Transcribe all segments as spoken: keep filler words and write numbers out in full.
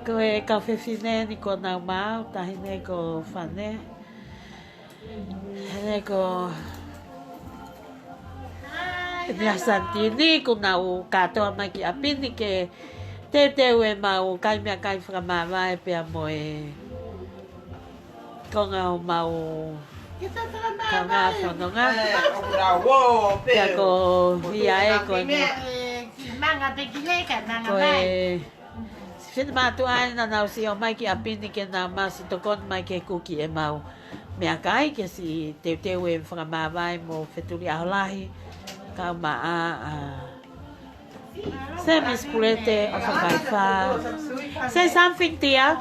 Ko e kau fefine ni ko nau maʻu, taʻahine ko Fane. Hene ko Mia Santini, kuo nau kātoa mai ki ʻapi ni ke teuteu ʻemau kai meʻakai fakamāvae pea mo e konga ʻo ʻemau kaungā fononga. Pea ko ia ē ko e, ko e sifilima atu ai naʻa nau siʻi ō mai ki ʻapi ni ke nau ō mai ʻo siʻi tokoni mai ke kuki ʻemau meʻakai ke siʻi teuteu e fakamāvae mo Fetuli ʻAho Lahi, kau maʻa, ʻa, Semi Spulete ʻo Fakaifā. Say something, dear.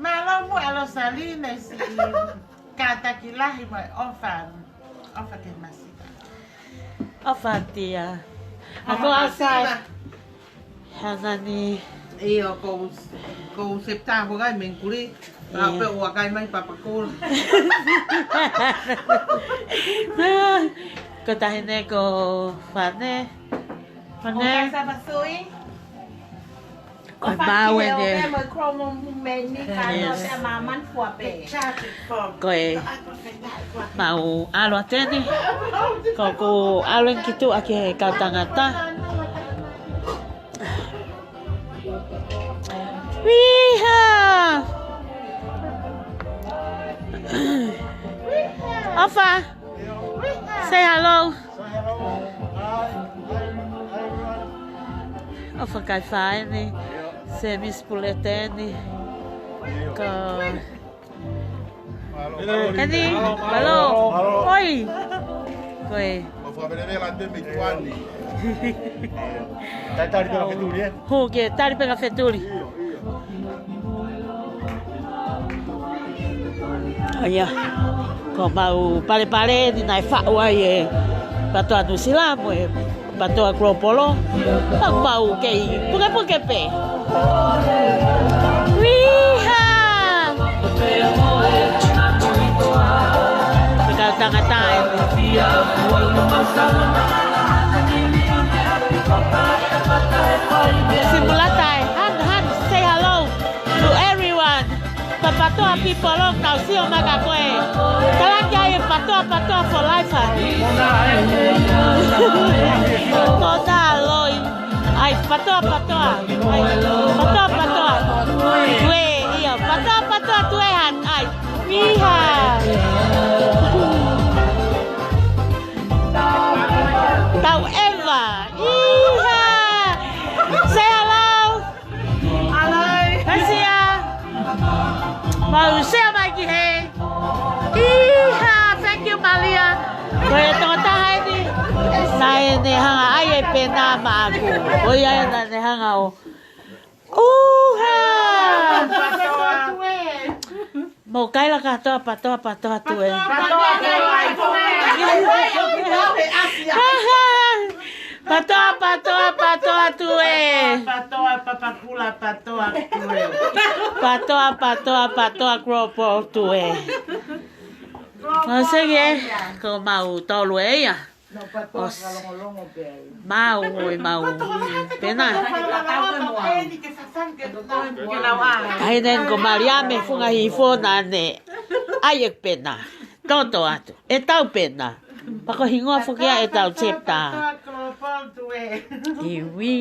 Mālō muʻa Losali, naʻe siʻi kātaki lahi mo e ʻofa, ʻofa ke masika. ʻOfa, dear. ʻA ko ʻAsa. Hana ni. ʻIo, ko, ko Septa hokai mengkuli. Ia. Ape ua kai mai papakula. Ko taʻahine ko Fane. Fane. Ko e mau ʻeni. Yes. Ko e mau ʻalu atu ʻeni. Ko ʻeku ʻalu ʻeni ki tuʻa ki he kau tangata. Uiha! ʻOfa! Say hello. ʻOfa Kaifā ʻeni. Semi Spulete ʻeni. Ko ʻeni, mālō. Mālō. ʻOi. Ko e. Mau fakavelavela atu mei tuʻa ni. Talitali pē ka fetuli, ē? Hū ke tali pē ka fetuli. ʻIo, ʻio. ʻA ia. Ko ʻemau palepale ni naʻe faʻu ai e PTOA Nuʻusila mo e PTOA Global. Pau pau kei pukepuke pē. Uiha! Ko e kau tangata ē. Simulata ē. Han, han, say hello to everyone. Ko e PTOA people ʻoku nau sio mai kia koe. Talaki ai e PTOA, PTOA for life, ha. Ko tā loi. ʻAi, PTOA, PTOA. ʻAi, PTOA, PTOA. Tuē, ʻio, PTOA, PTOA, tuē, han. ʻAi, uiha. Tau eva. Uiha. Say hello. Hello. Asia. Mau sea mai ki hē. Uiha, thank you, Malia. Ko e tokotaha ʻeni. Naʻá ne hanga ʻai e pena maʻaku. Ko ia naʻá ne hanga ʻo. Uiha. Mo Kaila kātoa, PTOA, PTOA tuē. PTOA tuē. PTOA, PTOA, PTOA tuē. PTOA papakula, PTOA tuē. PTOA, PTOA, PTOA Global tuē. Mau seke, ko mau tolu ē ia. ʻOsi. Mau, ʻoi, mau. Pena. Ai, then ko Malia mei Funga Hihifo naʻá ne ʻai e pena. Toto atu. ʻEtau pena. Pea ko e hingoa foki ia ʻetau chapter. Iwi.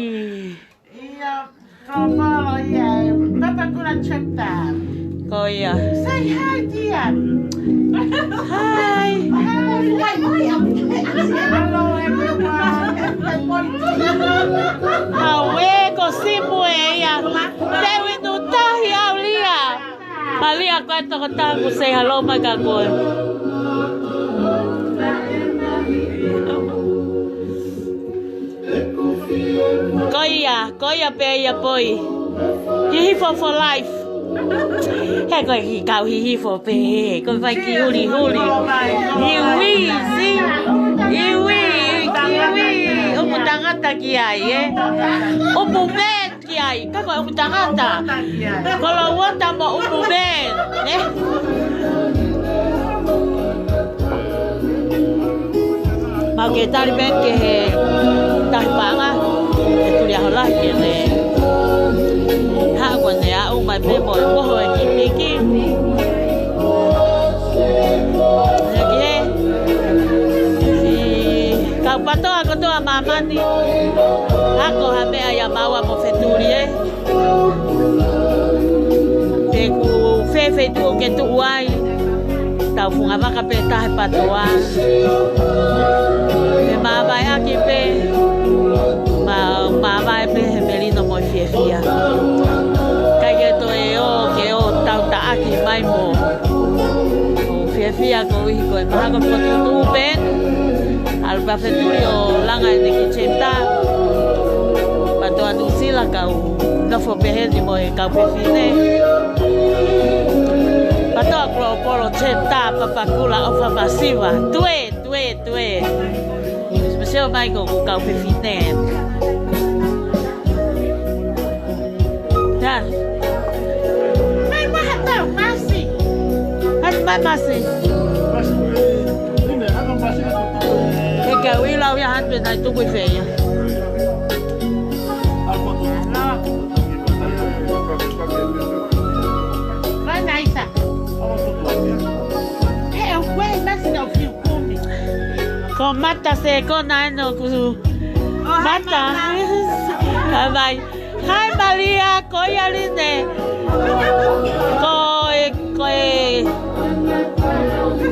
ʻIo, Tropolo ia, Papakura chapter. Ko ia. Say hi, dear. Hi. Hi. Hello, everyone. Aue, ko Simu ē ia. Te winu tahi au lia. Malia ko e tokotaha ʻoku say hello mai kia koe. Ko ia, ko ia pē ia poi. Hihifo for life. He ko e kau hihifo pē, ko e fai ki huli huli. Iwi, si. Iwi, iwi. ʻOku tangata ki ai, ē? ʻOku men ki ai, ka ko e ʻoku tangata. Ko lo uota mo ʻoku men, ē? Mau ke tali men ki he tahi paʻanga, ke tuli aho lahi ke ne. Haʻu Ne aʻu mai pē mo e moho e kipiki. Ia ki he, siʻi kau PATOA kotoa ʻa māmani. Ako ha meʻa ia maua mo Fetuli ē. Pe ko fē feituʻu ke tuʻu ai, tau funga vaka pē taha he PATOA. He māvaeʻaki pē, ma-, māvae pē he melino mo e fiefia. ʻIkai ke toe ō, ke ō tau taʻaki mai mo, mo fiefia koeʻuhi ko e mahaki fokotuʻutuʻu pē. ʻAlu pē ʻa Fetuli ʻo langa ʻene kiʻi chapter. PATOA Nuʻusila kau nofo pehē ni mo e kau fefine. PATOA Global Chapter, Papakura ʻofa masiva. Tue, tue, tue. Masiva mai ko e kau fefine. Ia. Mai maha tau masi. Mai, mai masi. He kau ʻilo ia hatu e nai tuku i fē ia. Vai, Naisa. He au kue masi na fiu kumi. Ko Mata se ko na no ku. Oh, hi, Mata. Mata. Bye bye. Hi, Malia, ko ia ʻeni. Ko e, ko e,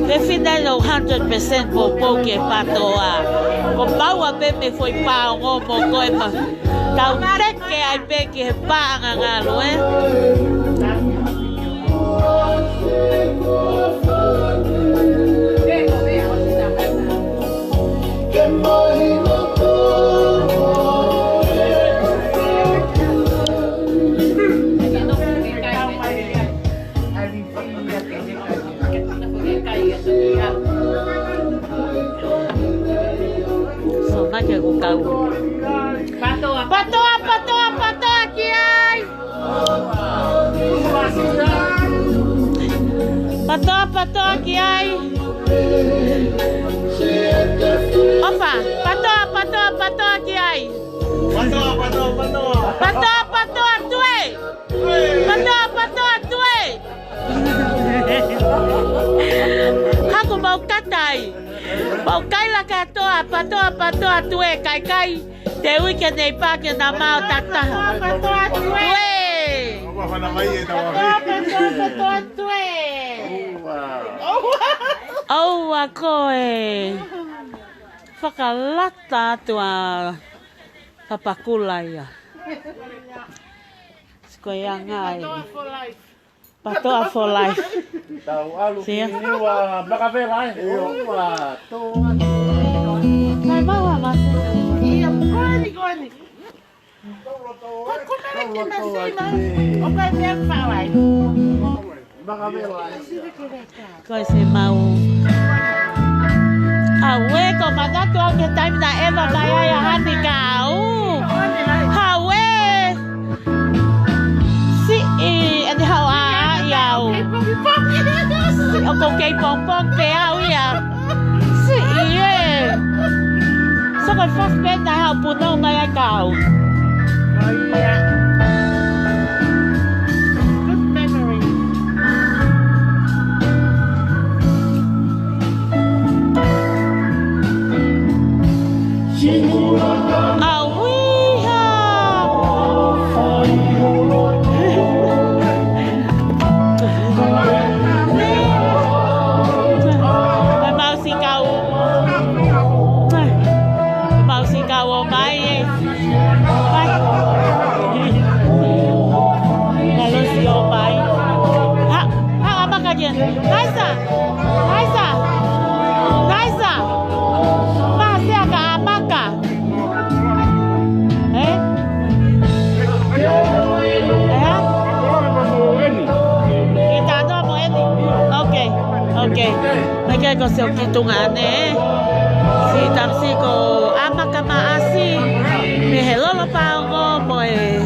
fefine no hundred percent poupou ki he PATOA. Ko maua pē mei he foʻi paongo mo ko e ma-, tau teke ai pē ki he paʻanga ngalo, ē. So, mai ke ku kau. PATOA, PATOA, PATOA, PATOA ki ai. PATOA, PATOA ki ai. ʻOfa, PATOA, PATOA, PATOA ki ai. PATOA, PATOA, PATOA. PATOA, PATOA, tue. PATOA, PATOA, tue. Haku mau katai. Mau kaila kātoa, PATOA, PATOA, tue, kaikai. Te ui ke ne pā ke na mau taktaha. PATOA, PATOA, tue. Tue. PATOA, PATOA, PATOA, tue. ʻOua ko e fakalata atu ʻa Papakura ia. Siko ia ngai. PATOA for life. Tau ʻalu ki Niua Makavela, ē? ʻOua, tō atu. Mai maua masi. Ia, koni, koni. Ko, ko mele ki masi, ʻo kai mea fawai. Makavela, ē? Ko e se mau. Auē, ko manatu au ki he taimi naʻe ʻeva mai ai ʻa Hani Kau. Auē. Siʻi, ʻeni haʻu ʻa, ʻa, ʻi au. ʻOku ou kei pongipongi pē au ia. Siʻi ē. So ko e first pē naʻe haʻu punou mai ai Kau. Good memory. ʻAuiha! Mau sikau. Mau sikau ʻo mai ē. Mai. Nalo si ʻo mai. Ha, ha, ʻamaka kia. Naisa. Naisa. Naisa. Mā sea ka ʻamaka. Ē? Ē? Ke tānoa mo ʻeni. Ok. Ok. Mai ke ko se o ki tunga ane. Siʻi tamasiʻi ko ʻAmaka Maʻasi. Mei he Lolo Paongo mo e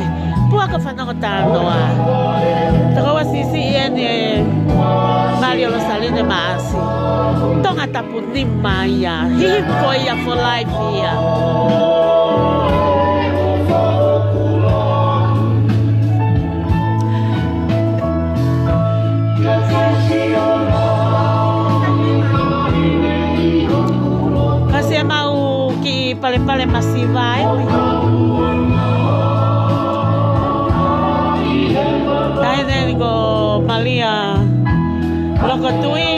Puaka Fanongo Talanoa. Takaua siʻisiʻi ʻeni ʻe Malia Losaline Maʻasi. Tonga tapu nima ia. Hihi ko ia for life ia. Palepale masiva ē. Taʻahine ni ko Malia Lokotui,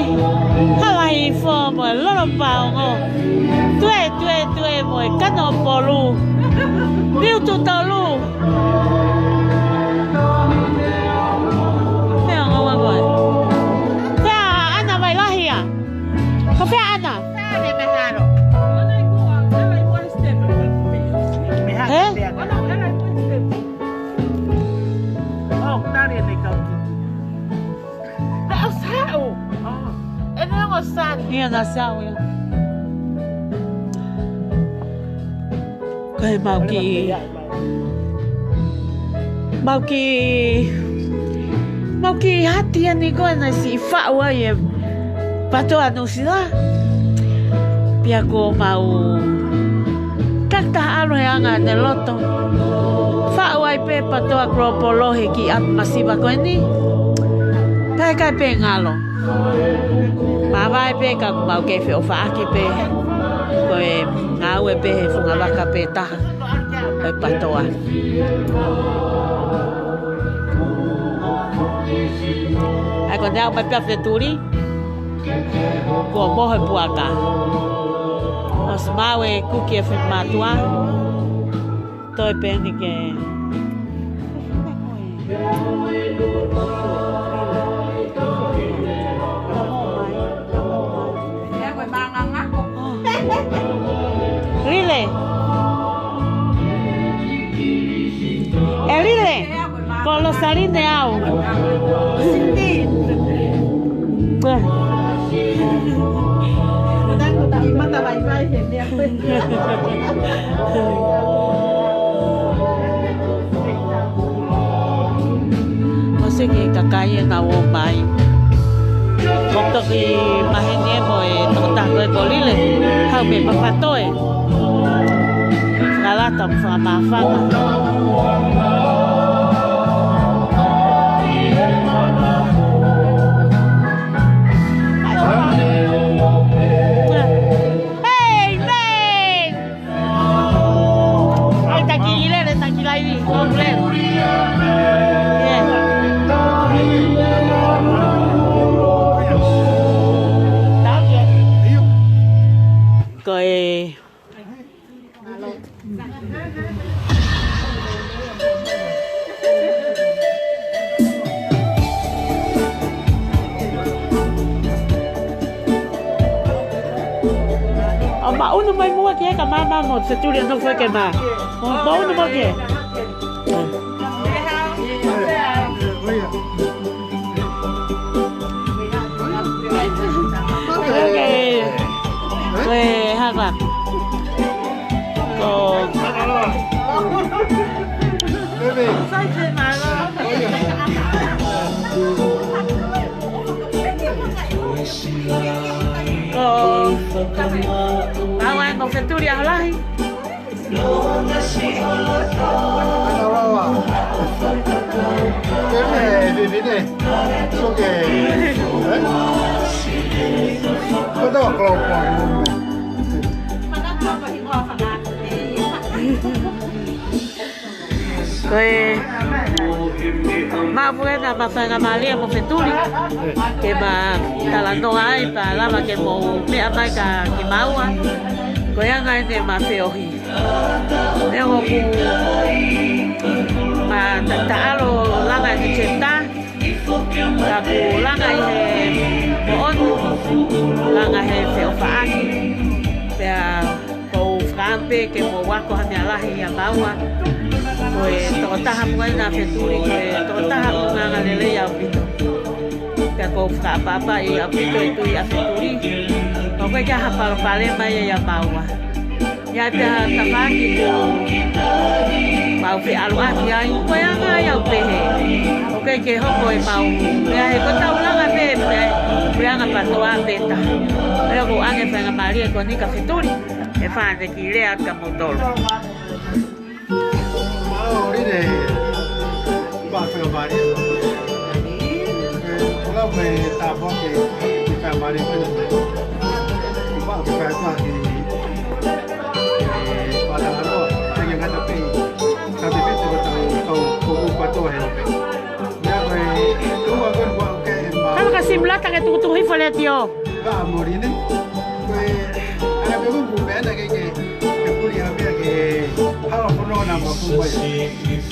Halaifo mo e Lolopaongo. Tuē, tuē, tuē mo e Kanopolu. Niututolu. Pea ongo ua koe. Pea ana vai lahia. Ko fē ana? Sale mahalo. Ē? Oh, tali ʻene kau kiki. Naʻe ʻosi haʻu. ʻEne ongo sale. Ia naʻe ʻosi haʻu ia. Ko e mau kiʻi Mau kiʻi, mau kiʻi hati eni ko ē naʻe siʻi faʻu ai e PATOA Nuʻusila. Pea ko e mau takitaha ʻalu he anga ʻene loto. Faʻu ai pē PATOA Global he kiʻi ʻapi masiva ko eni. Pea ʻikai pē ngalo. Māvae pē ka ʻoku mau kei feʻofaʻaki pē. Ko e ngāue pē he funga vaka pē taha. ʻA e PATOA. ʻA ia ko ʻene aʻu mai pē ʻa Fetuli, kuo mohe puaka. ʻOsi maʻu e kuki ʻa e finemātuʻa. Toe pē eni ke Lile. ʻE Lile. Ko Losaline au. Siti. Ko e taku ki mata vaivai he meʻa ko ē. ʻOsi ki he kakai ʻenau ō mai. Ko e toki maheni ē mo e tokotaha ko ē ko Lile. Haʻu mei Papatoe. Fakalata mo fakamāfana. ʻAi, taki lele, taki laivi, ko lele. ʻIo. Ko e ʻO maʻunu mai muʻa ki he ka māmā mo Fetuli ʻo nofo ke mā. ʻO maʻunu mai ki he. Okay. Ko e haka. Ko. Ko. Awa e ko Fetuli Ahalahi. Ko e maʻu ena ʻa e faingamālie mo Fetuli ke ma talanoa ai pea lava ke mou meʻa mai kia kimaua. Ko e anga eni ʻema feohi. Neongo ʻoku ma taʻalo langa ʻi he chapter, ka ʻoku langa ʻi he moʻoni, langa he feʻofaʻaki. Pea ʻoku ou fakaʻamu pē ke mou ako ha meʻa lahi ʻia maua. Ko e tokotaha muʻa ena ʻa Fetuli, ko e tokotaha ʻoku ngaahi lelei ʻaupito. Pea ʻoku ou fakaʻapaʻapaʻi ʻaupito e tui ʻa Fetuli. ʻOku ʻikai ke ʻi ai ha palopalema ia ʻia maua. ʻI ai pē ha tafaʻaki ʻoku mau feʻaluʻaki ai, ko e anga ia ʻoku pehē. ʻOku ʻikai ke hoko ʻemau meʻa he ko e tau langa pē, pē, pē anga PATOA pē taha. Pea ʻoku ʻoange faingamālie ko eni kia Fetuli, ʻe fai ʻene kiʻi lea atu kia moutolu. Mālō Lile, ʻoku faingamālie. ʻE, ʻoku lau pē tāpuaki, ʻoku faingamālie ko eni. ʻOku faʻa ke fai atu ha kiʻi, ʻe, Letiō. Ka mori ne. Ko e, ʻa e meʻa ko ē ʻoku meʻa na ke, ke, ke puli ha meʻa ke hala fono na ma fu mai. ʻE,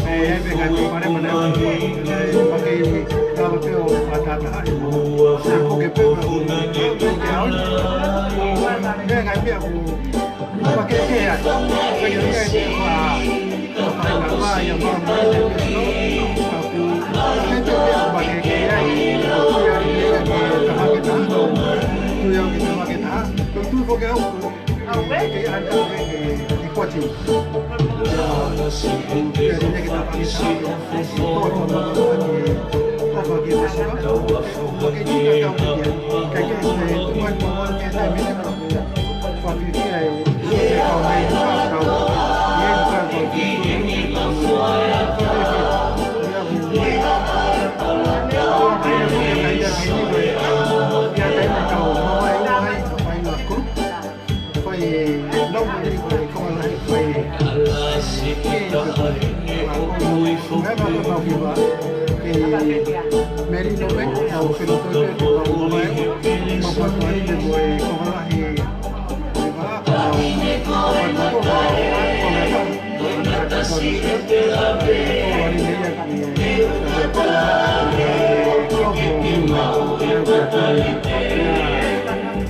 ʻe meʻa ka ko pare mana ko, ʻe, ma ke, ka ma peo patata. ʻE, ko ke peo ka ko, ke au. Meʻa ka meʻa ko, ma ke ke ai. Ko ia ia e meʻa ko ā.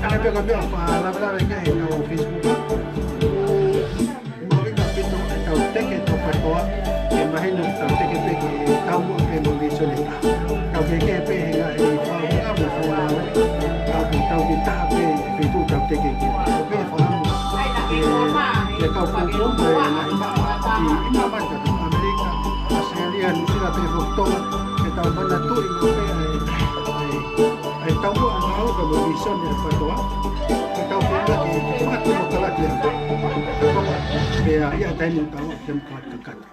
Ana pea ka meʻa fa la la ke he no Facebook. Mo ina pito e tau teke to patoa, e mahino tau teke pe ke tau mo pe mo le sole. Tau ke ke pe he ngaahi fānau mo fānau. Tau ke tau ke taha pe, pe tu tau teke ke. Tau pe fānau. Ke, ke kau kōkō mo e ngaahi mama. I, i mama ka tu Amerika, Australia, New Zealand pe fotonga. Ke tau manatuʻi mo pe ai, ai, ai tau mo a ngau ka mo le sole patoa. Ke tau ke ngaahi, ke matu mo kalati. Pea ia taimi tau, ke mo kalati kakata.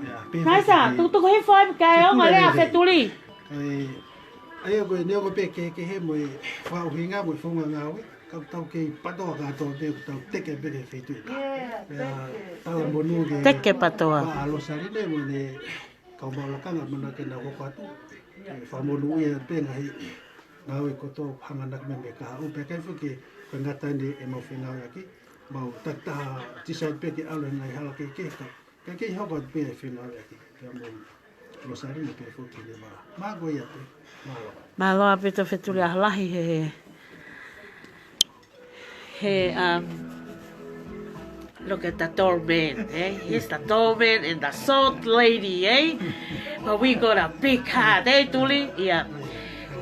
Ia, pe Naisa, pe tukutuku hifo ai kae ʻoua lea fetuli. Ai, ai, ko e neongo pe ke, ke he mo e fakaʻuhinga mo e founga ngāue, ka tau kei patoa kātoa pe tau teke pe ke feituʻu. Ia, tala monū ke Teke patoa. Pea ʻa Losaline mo ne kau maʻu lakanga mana ke nau hoko atu. Fakamonūʻia pe ngaahi ngāue kotoa hanganaki mai mei he kahaʻu pea ʻikai foki ke ngata eni e mau fengāueʻaki. Mau takitaha decide pe ke ʻalu he ngaahi hala kehekehe ka Ka ke hoko atu pē e fengāueʻaki, pea mo Losaline pē foki ne ma. Ma ko ia pē, mālō. Mālō ʻaupito Fetuli ʻa Lahi he, he, um, look at the tall man, eh? He's the tall man and the short lady, eh? But we got a big heart, eh, Tuli? Ia.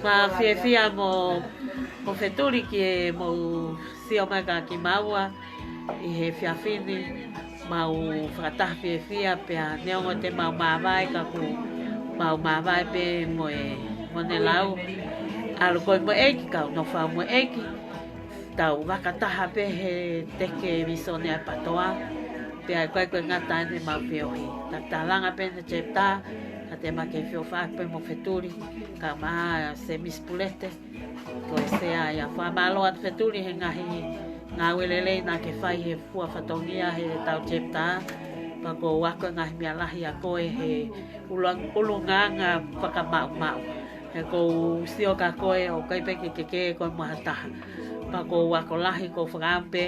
Mou fiefia mo, mo Fetuli ke mou sio mai kia kimaua ʻi he efiafi ni. Mau fakataha fiefia pea neongo te mau māvae ka ʻoku mau māvae pē mo e, mo ne lau. ʻAlu ko e mo e ʻEiki, kau nofo mo e ʻEiki. Tau fakataha pē he teke visone ʻa e patoa. Pea ʻikai ko e ngata eni mau feohi. Tau tālanga pē ne chapter, ka te ma ke feohi pē mo Fetuli, ka ma se Miss Pulete. Ko e sea ia, fakamālō atu Fetuli he ngaahi ngāue lelei naʻa ke fai he fua fatongia he tau chapter. Pea ʻoku ou ako e ngaahi meʻa lahi ʻa koe he ʻulung-, ʻulungaanga fakamaʻumaʻu. He ʻoku ou sio kia koe ʻoku ʻikai pē ke ke kē koe mo ha taha. Pea ʻoku ou ako lahi, ʻoku ou fakaʻamu pē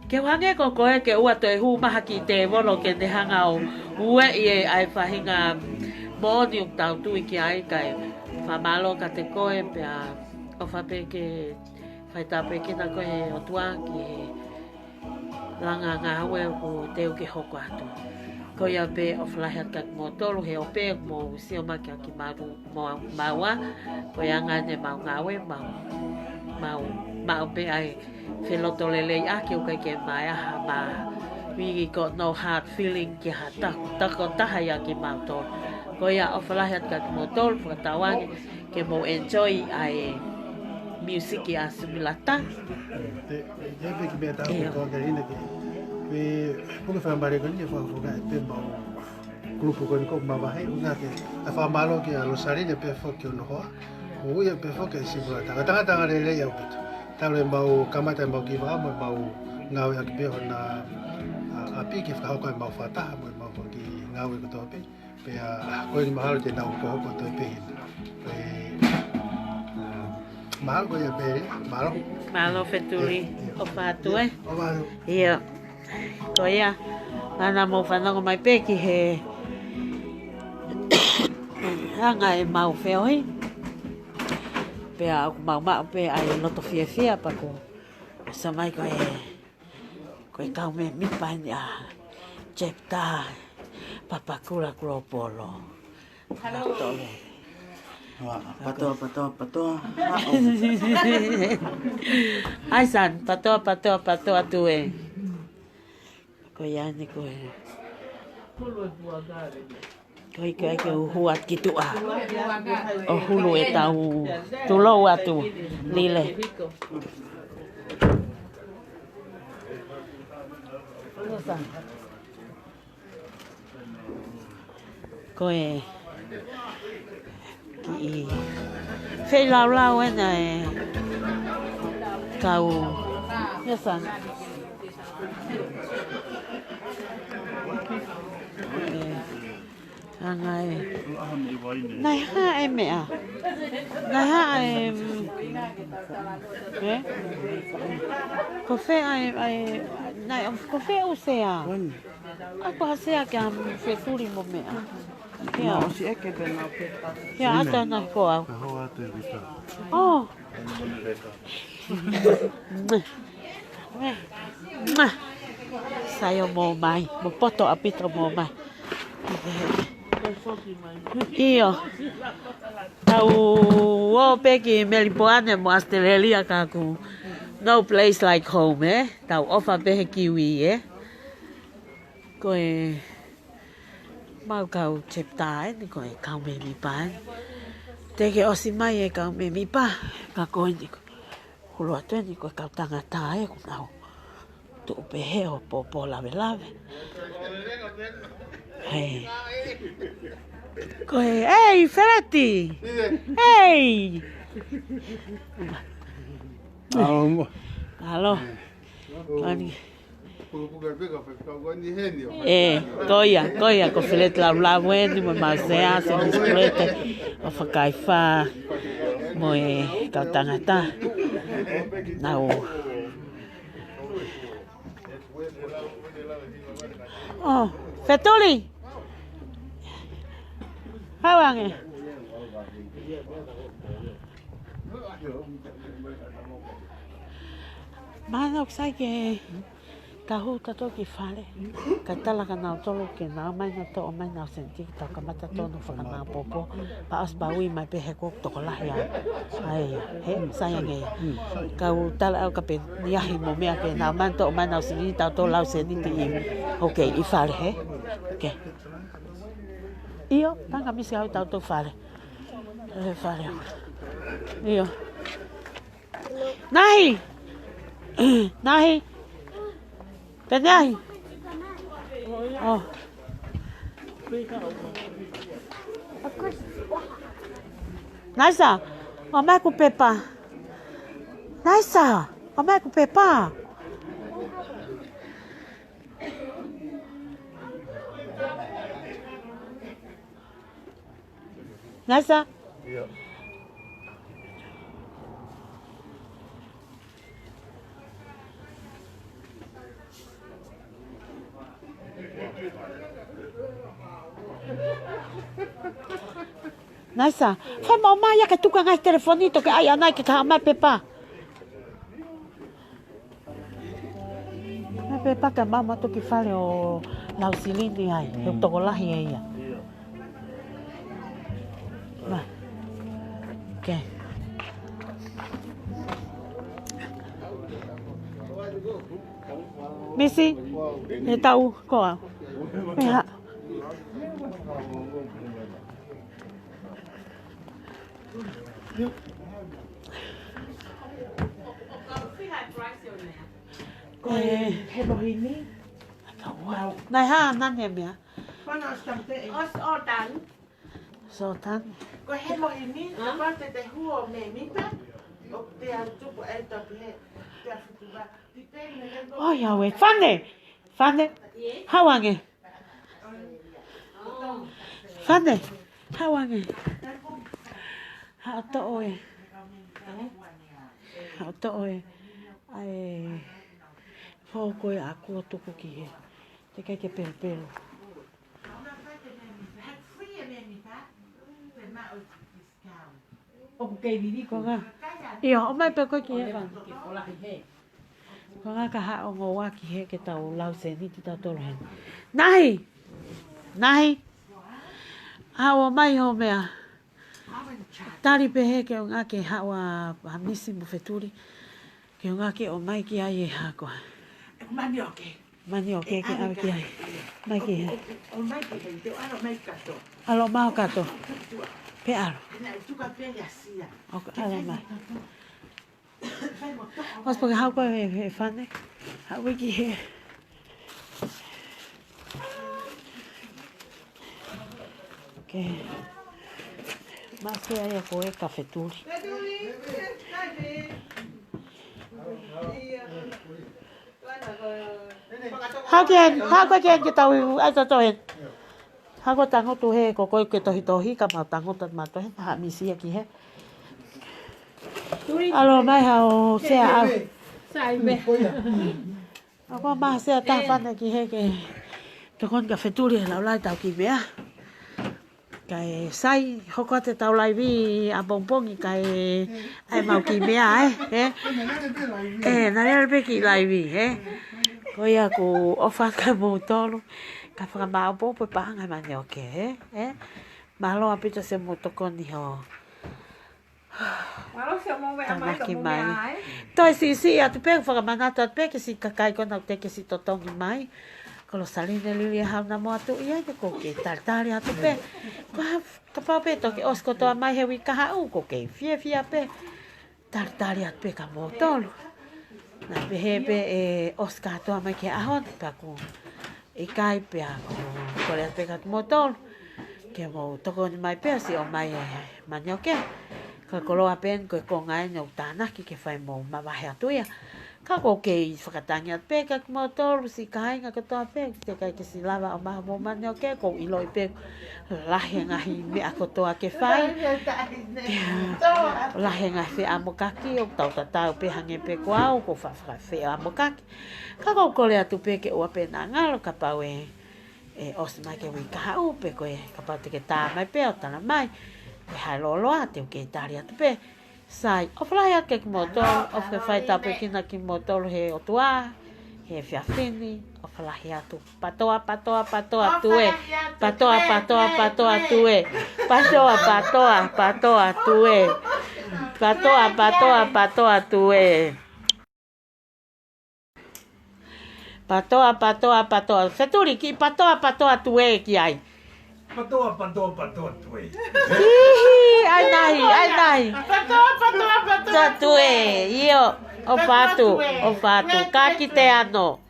ke u hangē ko koe ke ʻoua toe hū mai ha kiʻi tēvolo ke ne hanga ʻo ueʻi e ʻa e faʻahinga moʻoni ʻoku tau tui ki ai kae fakamālō kiate koe pea ʻofa pē ke faitāpuekina koe he ʻOtua ki he langa ngāue ʻoku teu ke hoko atu. Ko ia pē ʻofa lahi atu kia kimoutolu he ope mou sio mai kia kimautolu mo maua, ko e anga eni ʻemau ngāue, mau, mau, mau pē ʻai felotolelei ʻaki ʻoku ʻikai ke maʻu ha ma- we got no hard feeling ki ha ta-, tokotaha ia kimautolu. Ko ia ʻofa lahi atu kia kimoutolu, fakatauange ke mou enjoy ʻa e music ʻa Sumilata. Te, te pe ki mea tau ko ke ina ke. Pe, puke whakamare ko ni ke whakafoka e te mau kulupu ko ni ko mavahe, ʻuhinga ke, ʻa e fakamālō kia Losaline pē foki ʻo noho. ʻO ia pē foki e Sumilata. Ka tangata anga lelei ʻaupito. Talu e mau kamata e mau kiʻi vaʻa mo e mau ngāueʻaki pē hona, ʻa, ʻapi ke fakahoko e mau fakataha mo e mau kiʻi ngāue kotoa pē. Pea, ko eni mahalo te nau hokohoko atu pē heni. Pea, ʻa, Mālō ko ia pē, mālō. Mālō Fetuli, ʻofa atu ē. ʻOfa atu. ʻIo. Ko ia, naʻa mou fanongo mai pē ki he anga ʻemau feohi. Pea ʻoku mau maʻu pē ʻa e loto fiefia pea ʻoku ʻosi mai ko e Ko e kau mēmipa eni ʻa Chapter Papakura Global. Hello. Patoa, patoa, patoa. ʻAi, San, patoa, patoa, patoa atu ē. Ko ia eni ko e Ko e, ko e, ko e hua ki tuʻa. ʻO hulu ʻetau tulou atu. Lile. Ko e kiʻi feilaulau ena ʻa e kau. Yes, sir. Anga ē. Naʻe hā e meʻa? Naʻe hā e, mm, ē? Ko fē ʻa e, ʻa e, naʻe, ko fē ʻū sea? ʻA ko ha sea kia Fetuli mo meʻa. Kia. Nā, ʻosi ʻeke pē nā pē. Kia ata na ko au. Ka hoa te vita. Oh. Sai ʻo mou mai, mou poto ʻaupito mou mai. ʻIo. Tau ō pē ki Melipoane mo ʻAositelēlia ka ʻoku no place like home, ē? Tau ʻofa pē he Kiwi, ē? Ko e mau kau Chapter eni, ko e kau mēmipa eni. Teʻeki ʻosi mai e kau mēmipa, ka ko eni ko, hulu atu eni ko e kau tangata ē, ʻoku nau tuʻu pē he ʻo pōpō lavelave. Hei. Ko e, hei, Feleti! Hei! Alo. Alo. Ani. Ē, ko ia, ko ia, ko Feleti Laulaueni mo Masea, Senisi Pulete, ʻo Fakaifā, mo e kau tangata. Nau. Oh, Fetuli! Hau ange. Mana ʻoku sai ke Ka hū tautolu ki fale, ka tala kia nautolu ke nau ō mai ʻo toʻo mai ʻenau seniti ke tau kamata tonu fakamaopoopo, pea ʻosi pea ui mai pē he ʻoku tokolahi ʻa, ʻa ia, he, sai ange ia. Ka u tala au ka pē niʻihi mo meʻa ke nau ō mai ʻo toʻo mai ʻenau seniti, tautolu lau seniti ʻi, okay, ʻi fale, hē? Okay. ʻIo, pea ka misi au tautolu fale. ʻE fale. ʻIo. Nahi! Nahi! Pea nahi! Oh. Naisa, ʻomai ʻeku pepa. Naisa, ʻomai ʻeku pepa. Naisa. ʻIo. Naisa, fai mo mai ia ke tuku e ngaahi telefoni toki ʻai ʻanai ke ka ʻomai pepa. Mei pē paka mama toki fale ʻo lau silini ai, he ʻoku tokolahi ʻe ia. Ma. Okay. Misi, he tau koa. Meʻa. Ko e hemohini. Naʻe hā nani e meʻa? Fana o stampe e. Os otan. Sotan. Ko e hemohini, ka pau te te huo me mipa, ʻo te au tupu e toki he, te a futu va. Oi, au e Fane. Fane. Hau ange. Fane, hau ange. Haʻo toʻo e. ʻO toʻo e, ʻa e, hoko e ʻaku ʻo tuku ki hē. Teʻeki ke pelupelu. ʻOku kei vili ko ngā. ʻIo, ʻomai pē koe ki hē. Ko ngā ka haʻu ngoua ki hē ke tau lau sēniti tautolu hē. Nahi! Nahi! Haʻu ʻomai ho meʻa. Tali pē hē ke ʻunga ke haʻu ʻa, ʻa Misi mo Fetuli. Ke ʻunga ke ʻomai ki ai e hako. Manioke. Manioke ke ʻave ki ai. Mai ki hē. ʻO, ʻo, ʻomai ki hē, te u ʻalu mai kato. ʻAlu mai kato. Pea ʻalu. Naʻe tuka pē ia sia. ʻOku ʻalu mai. ʻOsi pē ke haʻu ko e, e fānau. Haʻu ki hē. Ke. Masi ai ko e ka Fetuli. Haʻu ki hē, haʻu ko ē ki hē ke tau, ʻai tautolu hē. Haʻu ko e tangutu hē, ko koe ke tohitohi, ka mau tangutu atu mautolu hē, haʻu Misi ia ki hē. ʻAlu mai haʻu Sea au. Sai me. ʻOku mau Sea taha fānau ki hē ke tokoni kia Fetuli he laulai tau kiʻi meʻa. Kae sai, hoko atu e tau laivi ʻapongipongi kae ʻai mau kiʻi meʻa, ē? Ē? Ē, naʻa lele pē kiʻi laivi, ē? Ko ia ʻoku ou ʻofa atu kia moutolu. Ka fakamāʻopoʻopo e paʻanga manioke, ē? Ē? Mālō ʻaupito siʻomou tokoni ho. Mālō siʻomou meʻa mai, tānaki mo mai. Meʻa, ē? Toe siʻisiʻi atu pē, fakamanatu atu pē, ke siʻi kakai ko ena te ke siʻi totongi mai. Ko Losaline Liliahau Namoa Tuʻi ia, ʻoku ou kei talitali atu pē. Ko ha, kapau pē toki ʻosi kotoa mai he uike kahaʻu, ʻoku ou kei fiefia pē. Talitali atu pē kia moutolu. Naʻa pehē pē ʻe ʻosi kātoa mai ki he ʻaho ni, pea ʻoku ʻikai pea ʻoku ou kole atu pē kia moutolu. Ke mou tokoni mai pē ʻo siʻi ʻomai e manioke. Ka koloa pē eni ko e konga eni ʻoku tānaki ke fai mo mavahe atu ia. Ka ʻoku ou kei fakatangi atu pē kia moutolu siʻi kāinga kotoa pē, teʻeki ai ke siʻi lava ʻo maʻu homou manioke, ʻoku ou ʻiloʻi pē lahi e ngaahi meʻa kotoa ke fai. Lahi e ngaahi feʻamokaki, ʻoku tau tatau pē hangē pē ko au, ʻoku ou fa-, fa-, feʻamokaki. Ka ʻoku ou kole atu pē ke ʻoua pē naʻa ngalo kapau ʻe, ʻe ʻosi mai ki he uike kahaʻu pē ko ē, kapau te ke tā mai pē ʻo tala mai, ʻe hai lōloa, te u kei tali atu pē. Sai, ʻofa lahi atu kia kimoutolu, ʻofa ke fai tāpuekina kimoutolu he ʻOtua, he efiafi ni, ʻofa lahi atu. Patoa, patoa, patoa, tuē. Patoa, patoa, patoa, tuē. Patoa, patoa, patoa, tuē. Patoa, patoa, patoa, tuē. Patoa, patoa, patoa. Fetuli, kiʻi patoa, patoa, tuē ki ai. Patoa, patoa, patoa, tuē. Hihi, ʻai nahi, ʻai nahi. Patoa, patoa, patoa, tuē. Tuē, ʻio, ʻofa atu, ʻofa atu. Ka ki te ano.